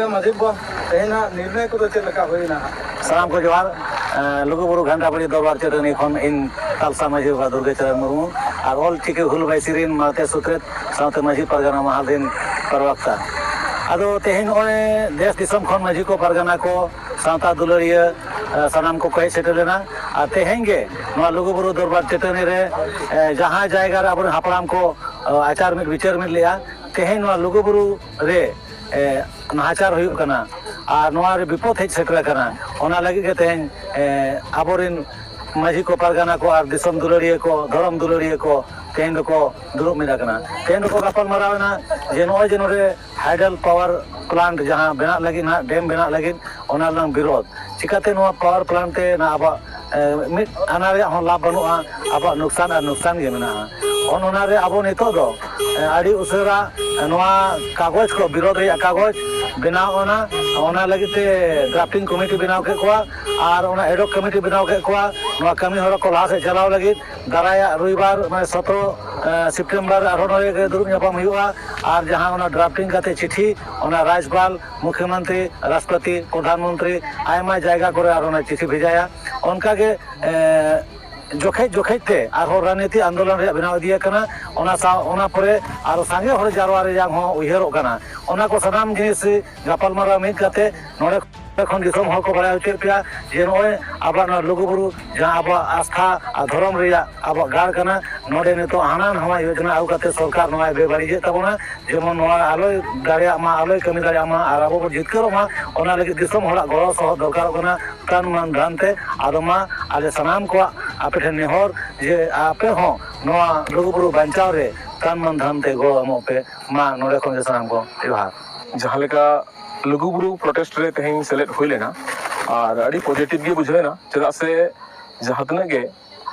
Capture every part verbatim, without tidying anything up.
ᱢᱟᱹᱡᱷᱤ ᱵᱟᱵᱟ, ᱛᱮᱦᱮᱧᱟᱜ ᱱᱤᱨᱱᱚᱭ ᱠᱚᱫᱚ ᱪᱮᱫ ᱞᱮᱠᱟ ᱦᱩᱭᱱᱟ? ᱥᱟᱱᱟᱢ ᱠᱚ ᱡᱚᱦᱟᱨ᱾ ᱮᱸ, ᱞᱩᱜᱩᱵᱩᱨᱩ ᱜᱷᱟᱱᱴᱟᱵᱟᱲᱤ ᱫᱚᱨᱵᱟᱨ ᱪᱟᱹᱴᱟᱹᱱᱤ ᱠᱷᱚᱱ ᱤᱧ ᱛᱟᱞᱥᱟ ᱢᱟᱹᱡᱷᱤ ᱵᱟᱵᱟ ᱫᱩᱨᱜᱟᱹ ᱪᱚᱨᱚᱱ ᱢᱩᱨᱢᱩ ᱟᱨ ᱚᱞ ᱪᱤᱠᱤ ᱦᱩᱞ ᱵᱟᱭᱥᱤ ᱨᱤᱱ ᱢᱟᱲᱛᱮ ᱥᱩᱛᱨᱮᱛ ᱥᱟᱶᱛᱮ ᱢᱟᱹᱡᱷᱤ ᱯᱟᱨᱜᱟᱱᱟ ᱢᱟᱦᱟᱞ ᱨᱤᱱ ᱯᱨᱚᱵᱚᱠᱛᱟ᱾ ᱟᱫᱚ ᱛᱮᱦᱮᱧ ᱱᱚᱜᱼᱚᱭ ᱫᱮᱥ ᱫᱤᱥᱚᱢ ᱠᱷᱚᱱ ᱢᱟᱹᱡᱷᱤ ᱠᱚ, ᱯᱟᱨᱜᱟᱱᱟ ᱠᱚ, ᱥᱟᱶᱛᱟ ᱫᱩᱞᱟᱹᱲᱤᱭᱟᱹ, ᱮᱸ, ᱥᱟᱱᱟᱢ ᱠᱚᱠᱚ ᱦᱮᱡ ᱥᱮᱴᱮᱨ ᱞᱮᱱᱟ᱾ ᱟᱨ ᱛᱮᱦᱮᱧ ᱜᱮ ᱱᱚᱣᱟ ᱞᱩᱜᱩᱵᱩᱨᱩ ᱫᱚᱨᱵᱟᱨ ᱪᱟᱹᱴᱟᱹᱱᱤ ᱨᱮ, ᱮᱸ, ᱡᱟᱦᱟᱸ ᱡᱟᱭᱜᱟ ᱨᱮ ᱟᱵᱚᱨᱮᱱ ᱦᱟᱯᱲᱟᱢ ᱠᱚ, ᱮᱸ, ᱟᱪᱟᱨ ᱢᱤᱫ ᱵᱤᱪᱟᱹᱨ ᱢᱤᱫ ᱞᱮᱜᱼᱟ, ᱛᱮᱦᱮᱧ ᱱᱚᱣᱟ ᱞᱩᱜᱩᱵᱩᱨᱩ ᱨᱮ, ᱮᱸ, ᱱᱟᱦᱟᱪᱟᱨ ᱦᱩᱭᱩᱜ ᱠᱟᱱᱟ ᱟᱨ ᱱᱚᱣᱟ ᱨᱮ ᱵᱤᱯᱚᱫ ᱦᱮᱡ ᱥᱮᱴᱮᱨ ᱟᱠᱟᱱᱟ, ᱚᱱᱟ ᱞᱟᱹᱜᱤᱫ ᱜᱮ ᱛᱮᱦᱮᱧ, ᱮᱸ, ᱟᱵᱚᱨᱮᱱ ᱢᱟᱹᱡᱷᱤ ᱠᱚ, ᱯᱟᱨᱜᱟᱱᱟ ᱠᱚ ᱟᱨ ᱫᱤᱥᱚᱢ ᱫᱩᱞᱟᱹᱲᱤᱭᱟᱹ ᱠᱚ, ᱫᱷᱚᱨᱚᱢ ᱫᱩᱞᱟᱹᱲᱤᱭᱟᱹ ᱠᱚ ᱛᱮᱦᱮᱧ ᱫᱚᱠᱚ ᱫᱩᱲᱩᱵ ᱢᱤᱫ ᱟᱠᱟᱱᱟ᱾ ᱛᱮᱦᱮᱧ ᱫᱚᱠᱚ ᱜᱟᱯᱟᱞ ᱢᱟᱨᱟᱣ ᱮᱱᱟ ᱡᱮ ᱱᱚᱜᱼᱚᱭ ᱡᱮ ᱱᱚᱰᱮ ᱦᱟᱭᱰᱮᱞ ᱯᱟᱣᱟᱨ ᱯᱞᱟᱱᱴ ᱡᱟᱦᱟᱸ ᱵᱮᱱᱟᱜ ᱞᱟᱹᱜᱤᱫ ᱱᱟᱦᱟᱜ, ᱰᱮᱢ ᱵᱮᱱᱟᱜ ᱞᱟᱹᱜᱤᱫ, ᱚᱱᱟ ᱨᱮᱱᱟᱜ ᱵᱤᱨᱳᱫᱷ᱾ ᱪᱤᱠᱟᱛᱮ ᱱᱚᱣᱟ ᱯᱟᱣᱟᱨ ᱯᱞᱟᱱᱴ ᱛᱮ ᱱᱟᱦᱟᱜ ᱟᱵᱚᱣᱟᱜ, ᱮ, ᱢᱤᱫ ᱟᱱᱟ ᱨᱮᱭᱟᱜ ᱦᱚᱸ ᱞᱟᱵᱷ ᱵᱟᱹᱱᱩᱜᱼᱟ, ᱟᱵᱚᱣᱟᱜ ᱱᱩᱠᱥᱟᱱ ᱟᱨ ᱱᱩᱠᱥᱟᱱ ᱜᱮ ᱢᱮᱱᱟᱜᱼᱟ᱾ ᱚᱱ ᱚᱱᱟ ᱨᱮ ᱟᱵᱚ ᱱᱤᱛᱚᱜ ᱫᱚ, ᱮ, ᱟᱹᱰᱤ ᱩᱥᱟᱹᱨᱟ, ᱮ, ᱱᱚᱣᱟ ᱠᱟᱜᱚᱡᱽ ᱠᱚ, ᱵᱤᱨᱳᱫᱷ ᱨᱮᱭᱟᱜ ᱠᱟᱜᱚᱡᱽ ᱵᱮᱱᱟᱣ ᱚᱱᱟ, ᱚᱱᱟ ᱞᱟᱹᱜᱤᱫ ᱛᱮ ᱰᱨᱟᱯᱴᱤᱝ ᱠᱚᱢᱤᱴᱤ ᱵᱮᱱᱟᱣ ᱠᱮᱫ ᱠᱚᱣᱟ ᱟᱨ ᱚᱱᱟ ᱮᱰᱚᱠ ᱠᱚᱢᱤᱴᱤ ᱵᱮᱱᱟᱣ ᱠᱮᱫ ᱠᱚᱣᱟ᱾ ᱱᱚᱣᱟ ᱠᱟᱹᱢᱤ ᱦᱚᱨᱟ ᱠᱚ ᱞᱟᱦᱟ ᱥᱮᱫ ᱪᱟᱞᱟᱣ ᱞᱟᱹᱜᱤᱫ ᱫᱟᱨᱟᱭᱟᱜ ᱨᱚᱵᱤᱵᱟᱨ, ᱢᱟᱱᱮ ᱥᱚᱛᱨᱚ, ᱮ, ᱥᱮᱯᱴᱮᱢᱵᱟᱨ ᱟᱨᱦᱚᱸ ᱱᱚᱰᱮ ᱜᱮ ᱫᱩᱲᱩᱵ ᱧᱟᱯᱟᱢ ᱦᱩᱭᱩᱜᱼᱟ᱾ ᱟᱨ ᱡᱟᱦᱟᱸ ᱚᱱᱟ ᱰᱨᱟᱯᱴᱤᱝ ᱠᱟᱛᱮ ᱪᱤᱴᱷᱤ, ᱚᱱᱟ ᱨᱟᱡᱽᱯᱟᱞ, ᱢᱩᱠᱷᱭᱚᱢᱚᱱᱛᱨᱤ, ᱨᱟᱥᱴᱨᱚᱯᱚᱛᱤ, ᱯᱨᱚᱫᱷᱟᱱ ᱢᱚᱱᱛᱨᱤ ᱟᱭᱢᱟ ᱡᱟᱭᱜᱟ ᱠᱚᱨᱮ ᱟᱨ ᱚᱱᱟ ᱪᱤᱴᱷᱤ ᱵᱷᱮᱡᱟᱭᱟ᱾ ᱚᱱᱠᱟᱜᱮ, ᱮ, ᱡᱚᱠᱷᱮᱡ ᱡᱚᱠᱷᱮᱡ ᱛᱮ ᱟᱨᱦᱚᱸ ᱨᱟᱡᱽᱱᱤᱛᱤ ᱟᱱᱫᱳᱞᱚᱱ ᱨᱮᱭᱟᱜ ᱵᱮᱱᱟᱣ ᱤᱫᱤ ᱟᱠᱟᱱᱟ᱾ ᱚᱱᱟ ᱥᱟᱶ, ᱚᱱᱟ ᱯᱚᱨᱮ ᱟᱨᱚ ᱥᱟᱸᱜᱮ ᱦᱚᱲ ᱡᱟᱨᱣᱟ ᱨᱮᱭᱟᱜ ᱦᱚᱸ ᱩᱭᱦᱟᱹᱨᱚᱜ ᱠᱟᱱᱟ᱾ ᱚᱱᱟ ᱠᱚ ᱥᱟᱱᱟᱢ ᱡᱤᱱᱤᱥ ᱜᱟᱯᱟᱞᱢᱟᱨᱟᱣ ᱢᱤᱫ ᱠᱟᱛᱮ ᱱᱚᱰᱮ ᱠᱷᱚᱱ ᱫᱤᱥᱚᱢ ᱦᱚᱲ ᱠᱚ ᱵᱟᱲᱟᱭ ᱦᱚᱪᱚᱭᱮᱫ ᱯᱮᱭᱟ ᱡᱮ ᱱᱚᱜᱼᱚᱭ ᱟᱵᱚᱣᱟᱜ ᱱᱚᱣᱟ ᱞᱩᱜᱩᱵᱩᱨᱩ, ᱡᱟᱦᱟᱸ ᱟᱵᱚᱣᱟᱜ ᱟᱥᱛᱷᱟ ᱟᱨ ᱫᱷᱚᱨᱚᱢ ᱨᱮᱭᱟᱜ ᱟᱵᱚᱣᱟᱜ ᱜᱟᱲ ᱠᱟᱱᱟ, ᱱᱚᱰᱮ ᱱᱤᱛᱚᱜ ᱦᱟᱱᱟ ᱱᱟᱣᱟ ᱭᱳᱡᱚᱱᱟ ᱟᱹᱜᱩ ᱠᱟᱛᱮ ᱥᱚᱨᱠᱟᱨ ᱱᱚᱣᱟ ᱵᱮᱵᱟᱹᱲᱤᱡᱮᱫ ᱛᱟᱵᱚᱱᱟ, ᱡᱮᱢᱚᱱ ᱱᱚᱣᱟ ᱟᱞᱚᱭ ᱫᱟᱲᱮᱭᱟᱜ ᱢᱟ, ᱟᱞᱚᱭ ᱠᱟᱹᱢᱤ ᱫᱟᱲᱮᱭᱟᱜ ᱢᱟ ᱟᱨ ᱟᱵᱚ ᱵᱚᱱ ᱡᱤᱛᱠᱟᱹᱨᱚᱜ ᱢᱟ᱾ ᱚᱱᱟ ᱞᱟᱹᱜᱤᱫ ᱫᱤᱥᱚᱢ ᱦᱚᱲᱟᱜ ᱜᱚᱲᱚ ᱥᱚᱦᱚᱫ ᱫᱚᱨᱠᱟᱨᱚᱜ ᱠᱟᱱᱟ᱾ ᱛᱟᱱ ᱢᱟᱱ ᱫᱷᱟᱱ ᱛᱮ, ᱟᱫᱚ ᱢᱟ ᱟᱞᱮ ᱥᱟᱱᱟᱢ ᱠᱚᱣᱟᱜ ᱟᱯᱮ ᱴᱷᱮᱱ ᱱᱮᱦᱚᱨ ᱡᱮ ᱟᱯᱮ ᱦᱚᱸ ᱱᱚᱣᱟ ᱞᱩᱜᱩᱵᱩᱨᱩ ᱵᱟᱧᱪᱟᱣ ᱨᱮ ᱛᱟᱱ ᱢᱟᱱ ᱫᱷᱟᱱ ᱛᱮ ᱜᱚᱲᱚ ᱮᱢᱚᱜ ᱯᱮ᱾ ᱢᱟ ᱱᱚᱰᱮ ᱠᱷᱚᱱ ᱜᱮ ᱥᱟᱱᱟᱢ ᱠᱚ ᱡᱚᱦᱟᱨ᱾ ᱡᱟᱦᱟᱸ ᱞᱮᱠᱟ ᱞᱩᱜᱩᱵᱩᱨᱩ ᱯᱨᱚᱴᱮᱥᱴ ᱨᱮ ᱛᱮᱦᱮᱧ ᱥᱮᱞᱮᱫ ᱦᱩᱭ ᱞᱮᱱᱟ, ᱟᱨ ᱟᱹᱰᱤ ᱯᱚᱡᱤᱴᱤᱵᱷ ᱜᱮ ᱵᱩᱡᱷᱟᱹᱣ ᱮᱱᱟ, ᱪᱮᱫᱟᱜ ᱥᱮ ᱡᱟᱦᱟᱸ ᱛᱤᱱᱟᱹᱜ ᱜᱮ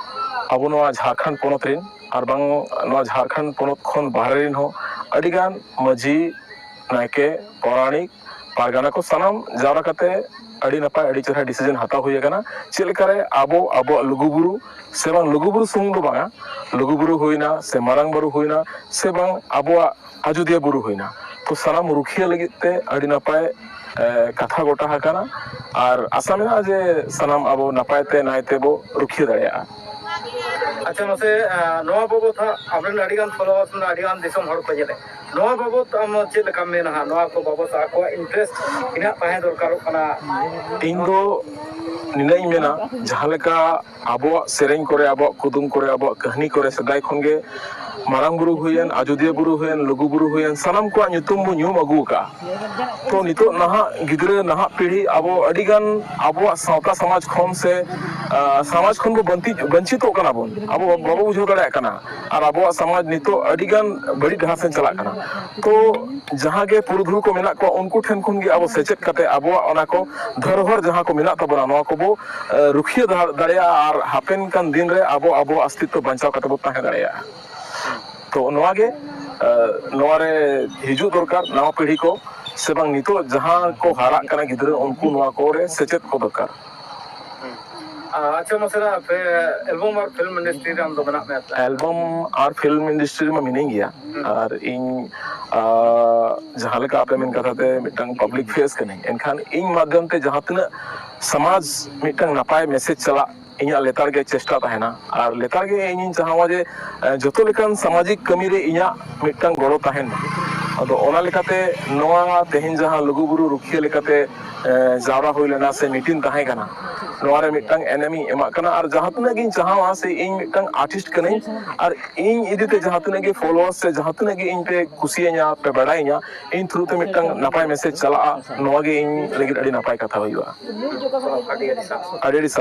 ᱟᱵᱚ ᱱᱚᱣᱟ ᱡᱷᱟᱲᱠᱷᱚᱸᱰ ᱯᱚᱱᱚᱛ ᱨᱮᱱ ᱟᱨ ᱵᱟᱝ ᱱᱚᱣᱟ ᱡᱷᱟᱲᱠᱷᱚᱸᱰ ᱯᱚᱱᱚᱛ ᱠᱷᱚᱱ ᱵᱟᱦᱨᱮ ᱨᱮᱱ ᱦᱚᱸ ᱟᱹᱰᱤᱜᱟᱱ ᱢᱟᱹᱡᱷᱤ, ᱱᱟᱭᱠᱮ, ᱯᱟᱨᱟᱱᱤᱠ, ᱯᱟᱨᱜᱟᱱᱟ ᱠᱚ ᱥᱟᱱᱟᱢ ᱡᱟᱣᱨᱟ ᱠᱟᱛᱮ ᱟᱹᱰᱤ ᱱᱟᱯᱟᱭ, ᱟᱹᱰᱤ ᱪᱮᱦᱨᱟ ᱰᱤᱥᱤᱡᱚᱱ ᱦᱟᱛᱟᱣ ᱦᱩᱭ ᱟᱠᱟᱱᱟ᱾ ᱪᱮᱫ ᱞᱮᱠᱟᱨᱮ ᱟᱵᱚ ᱟᱵᱚᱣᱟᱜ ᱞᱩᱜᱩᱵᱩᱨᱩ ᱥᱮ ᱵᱟᱝ ᱞᱩᱜᱩᱵᱩᱨᱩ ᱥᱩᱢᱩᱝ ᱫᱚ ᱵᱟᱝᱟ, ᱞᱩᱜᱩᱵᱩᱨᱩ ᱦᱩᱭᱱᱟ ᱥᱮ ᱢᱟᱨᱟᱝ ᱵᱩᱨᱩ ᱦᱩᱭᱱᱟ ᱥᱮ ᱵᱟᱝ ᱟᱵᱚᱣᱟᱜ ᱟᱡᱚᱫᱤᱭᱟᱹ ᱵᱩᱨᱩ ᱦᱩᱭᱱᱟ, ᱛᱚ ᱥᱟᱱᱟᱢ ᱨᱩᱠᱷᱤᱭᱟᱹ ᱞᱟᱹᱜᱤᱫ ᱛᱮ ᱟᱹᱰᱤ ᱱᱟᱯᱟᱭ, ᱮ, ᱠᱟᱛᱷᱟ ᱜᱚᱴᱟ ᱟᱠᱟᱱᱟ᱾ ᱟᱨ ᱟᱥᱟ ᱢᱮᱱᱟᱜᱼᱟ ᱡᱮ ᱥᱟᱱᱟᱢ ᱟᱵᱚ ᱱᱟᱯᱟᱭ ᱛᱮ ᱱᱟᱭ ᱛᱮᱵᱚ ᱨᱩᱠᱷᱤᱭᱟᱹ ᱫᱟᱲᱮᱭᱟᱜᱼᱟ᱾ ᱟᱪᱪᱷᱟ, ᱢᱟᱥᱮ, ᱟ, ᱱᱚᱣᱟ ᱵᱟᱵᱚᱛ ᱦᱟᱸᱜ ᱟᱵᱚᱨᱮᱱ ᱟᱹᱰᱤᱜᱟᱱ followers ᱢᱮᱱᱟᱜᱼᱟ, ᱟᱹᱰᱤᱜᱟᱱ ᱫᱤᱥᱚᱢ ᱦᱚᱲ ᱠᱚ ᱧᱮᱞᱮᱫ, ᱱᱚᱣᱟ ᱵᱟᱵᱚᱛ ᱟᱢ ᱪᱮᱫ ᱞᱮᱠᱟᱢ ᱢᱮᱱᱟ ᱦᱟᱸᱜ? ᱱᱚᱣᱟ ᱠᱚ ᱵᱟᱵᱚᱛ ᱟᱠᱚᱣᱟᱜ interest ᱛᱤᱱᱟᱹᱜ ᱛᱟᱦᱮᱸ ᱫᱚᱨᱠᱟᱨᱚᱜ ᱠᱟᱱᱟ? ᱤᱧ ᱫᱚ ᱱᱤᱱᱟᱹᱜ ᱤᱧ ᱢᱮᱱᱟ, ᱡᱟᱦᱟᱸ ᱞᱮᱠᱟ ᱟᱵᱚᱣᱟᱜ ᱥᱮᱨᱮᱧ ᱠᱚᱨᱮ, ᱟᱵᱚᱣᱟᱜ ᱠᱩᱫᱩᱢ ᱠᱚᱨᱮ, ᱟᱵᱚᱣᱟᱜ ᱠᱟᱹᱦᱱᱤ ᱠᱚᱨᱮ ᱥᱮᱫᱟᱭ ᱠᱷᱚᱱ ᱜᱮ ᱢᱟᱨᱟᱝ ᱵᱩᱨᱩ ᱦᱩᱭᱮᱱ, ᱟᱡᱳᱫᱤᱭᱟᱹ ᱵᱩᱨᱩ ᱦᱩᱭᱮᱱ, ᱞᱩᱜᱩ ᱵᱩᱨᱩ ᱦᱩᱭᱮᱱ, ᱥᱟᱱᱟᱢ ᱠᱚᱣᱟᱜ ᱧᱩᱛᱩᱢ ᱵᱚ ᱧᱩᱢ ᱟᱹᱜᱩ ᱟᱠᱟᱫᱼᱟ᱾ ᱛᱚ ᱱᱤᱛᱚᱜ ᱱᱟᱦᱟᱜ ᱜᱤᱫᱽᱨᱟᱹ, ᱱᱟᱦᱟᱜ ᱯᱤᱲᱦᱤ ᱟᱵᱚ ᱟᱹᱰᱤᱜᱟᱱ ᱟᱵᱚᱣᱟᱜ ᱥᱟᱶᱛᱟ ᱥᱚᱢᱟᱡᱽ ᱠᱷᱚᱱ ᱥᱮ, ᱟ, ᱥᱚᱢᱟᱡᱽ ᱠᱷᱚᱱ ᱵᱚ ᱵᱟᱧᱪᱤ-, ᱵᱚᱧᱪᱤᱛᱚᱜ ᱠᱟᱱᱟ ᱵᱚᱱ, ᱟᱵᱚ ᱵᱟᱵᱚ ᱵᱩᱡᱷᱟᱹᱣ ᱫᱟᱲᱮᱭᱟᱜ ᱠᱟᱱᱟ᱾ ᱟᱨ ᱟᱵᱚᱣᱟᱜ ᱥᱚᱢᱟᱡᱽ ᱱᱤᱛᱚᱜ ᱟᱹᱰᱤᱜᱟᱱ ᱵᱟᱹᱲᱤᱡ ᱰᱟᱦᱟᱨ ᱥᱮᱱ ᱪᱟᱞᱟᱜ ᱠᱟᱱᱟ᱾ ᱛᱚ ᱡᱟᱦᱟᱸ ᱜᱮ ᱯᱩᱨᱩᱫᱷᱩᱞ ᱠᱚ ᱢᱮᱱᱟᱜ ᱠᱚᱣᱟ, ᱩᱱᱠᱩ ᱴᱷᱮᱱ ᱠᱷᱚᱱ ᱜᱮ ᱟᱵᱚ ᱥᱮᱪᱮᱫ ᱠᱟᱛᱮ ᱟᱵᱚᱣᱟᱜ ᱚᱱᱟ ᱠᱚ ᱫᱷᱚᱨᱚᱦᱚᱨ ᱡᱟᱦᱟᱸ ᱠᱚ ᱢᱮᱱᱟᱜ ᱛᱟᱵᱚᱱᱟ, ᱱᱚᱣᱟ ᱠᱚᱵᱚ, ᱮ, ᱨᱩᱠᱷᱤᱭᱟᱹ ᱫᱟᱲ-, ᱫᱟᱲᱮᱭᱟᱜᱼᱟ ᱟᱨ ᱦᱟᱯᱮᱱ ᱠᱟᱱ ᱫᱤᱱ ᱨᱮ ᱟᱵᱚ ᱟᱵᱚᱣᱟᱜ ᱚᱥᱛᱤᱛᱛᱚ ᱵᱟᱧᱪᱟᱣ ᱠᱟᱛᱮ ᱵᱚ ᱛᱟᱦᱮᱸ ᱫᱟᱲᱮᱭᱟᱜᱼᱟ᱾ ᱛᱚ ᱱᱚᱣᱟ ᱜᱮ, ᱮ, ᱱᱚᱣᱟ ᱨᱮ ᱦᱤᱡᱩᱜ ᱫᱚᱨᱠᱟᱨ ᱱᱟᱣᱟ ᱯᱤᱲᱦᱤ ᱠᱚ, ᱥᱮ ᱵᱟᱝ ᱱᱤᱛᱚᱜ ᱡᱟᱦᱟᱸ ᱠᱚ ᱦᱟᱨᱟᱜ ᱠᱟᱱᱟ ᱜᱤᱫᱽᱨᱟᱹ, ᱩᱱᱠᱩ ᱱᱚᱣᱟ ᱠᱚᱨᱮ ᱥᱮᱪᱮᱫ ᱠᱚ ᱫᱚᱨᱠᱟᱨ᱾ ᱟᱪᱪᱷᱟ, ᱢᱟᱥᱮ ᱟᱯᱮ album ᱟᱨ film industry ᱨᱮ ᱟᱢ ᱫᱚ ᱢᱮᱱᱟᱜ ᱢᱮᱭᱟ ᱥᱮ? Album ᱟᱨ film industry ᱨᱮᱢᱟ ᱢᱤᱱᱟᱹᱧ ᱜᱮᱭᱟ᱾ ᱦᱩᱸ᱾ ᱟᱨ ᱤᱧ, ᱟ, ᱡᱟᱦᱟᱸ ᱞᱮᱠᱟ ᱟᱯᱮ ᱢᱮᱱ ᱠᱟᱛᱷᱟ ᱛᱮ ᱢᱤᱫᱴᱟᱝ public face ᱠᱟᱹᱱᱟᱹᱧ, ᱮᱱᱠᱷᱟᱱ ᱤᱧ ᱢᱟᱫᱽᱫᱷᱚᱢ ᱛᱮ ᱡᱟᱦᱟᱸ ᱛᱤᱱᱟᱹᱜ ᱥᱚᱢᱟᱡᱽ ᱢᱤᱫᱴᱟᱝ ᱱᱟᱯᱟᱭ message ᱪᱟᱞᱟᱜ, ᱤᱧᱟᱹᱜ ᱞᱮᱛᱟᱲ ᱜᱮ ᱪᱮᱥᱴᱟ ᱛᱟᱦᱮᱱᱟ᱾ ᱟᱨ ᱞᱮᱛᱟᱲ ᱜᱮ ᱤᱧᱤᱧ ᱪᱟᱦᱟᱣᱟ ᱡᱮ, ᱮ, ᱡᱚᱛᱚ ᱞᱮᱠᱟᱱ ᱥᱟᱢᱟᱡᱤᱠ ᱠᱟᱹᱢᱤ ᱨᱮ ᱤᱧᱟᱹᱜ ᱢᱤᱫᱴᱟᱝ ᱜᱚᱲᱚ ᱛᱟᱦᱮᱱ ᱢᱟ᱾ ᱟᱫᱚ ᱚᱱᱟ ᱞᱮᱠᱟᱛᱮ ᱱᱚᱣᱟ ᱛᱮᱦᱮᱧ ᱡᱟᱦᱟᱸ ᱞᱩᱜᱩᱵᱩᱨᱩ ᱨᱩᱠᱷᱤᱭᱟᱹ ᱞᱮᱠᱟᱛᱮ, ᱮ, ᱡᱟᱣᱨᱟ ᱦᱩᱭ ᱞᱮᱱᱟ ᱥᱮ meeting ᱛᱟᱦᱮᱸ ᱠᱟᱱᱟ, ᱱᱚᱣᱟ ᱨᱮ ᱢᱤᱫᱴᱟᱝ ᱮᱱᱮᱢ ᱤᱧ ᱮᱢᱟᱜ ᱠᱟᱱᱟ᱾ ᱟᱨ ᱡᱟᱦᱟᱸ ᱛᱤᱱᱟᱹᱜ ᱜᱤᱧ ᱪᱟᱦᱟᱣᱟ ᱥᱮ ᱤᱧ ᱢᱤᱫᱴᱟᱝ artist ᱠᱟᱹᱱᱟᱹᱧ, ᱟᱨ ᱤᱧ ᱤᱫᱤ ᱛᱮ ᱡᱟᱦᱟᱸ ᱛᱤᱱᱟᱹᱜ ᱜᱮ followers ᱥᱮ ᱡᱟᱦᱟᱸ ᱛᱤᱱᱟᱹᱜ ᱜᱮ ᱤᱧ ᱯᱮ ᱠᱩᱥᱤᱭᱟᱹᱧᱟ, ᱯᱮ ᱵᱟᱲᱟᱭᱤᱧᱟ, ᱤᱧ through ᱛᱮ ᱢᱤᱫᱴᱟᱝ ᱱᱟᱯᱟᱭ message ᱪᱟᱞᱟᱜᱼᱟ, ᱱᱚᱣᱟ ᱜᱮ ᱤᱧ ᱞᱟᱹᱜᱤᱫ ᱟᱹᱰᱤ ᱱᱟᱯᱟᱭ ᱠᱟᱛᱷᱟ ᱦᱩᱭᱩᱜᱼᱟ᱾ ᱟᱹᱰᱤ ᱟᱹᱰᱤ ᱥᱟᱨᱦᱟᱣ᱾ ᱟᱹᱰᱤ ᱟᱹᱰᱤ ᱥᱟᱨᱦᱟᱣ᱾